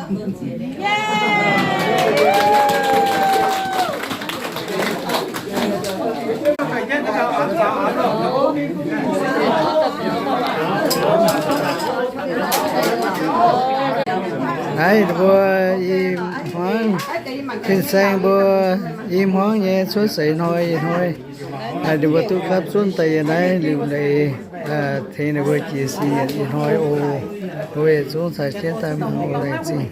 Naaiv mbuo i hmuangv, fin-saeng mbuo i hmuangv nyei cuotv seix hnoi ih hnoi, ninh mbuo duqv gapv zunv daaih yiem naaiv liuc leiz, tengx ninh mbuo jiex sin nyanc ih hnoi oc. Mbuo yietc zungv caux jienv daaih mangc oc, laengz zingh.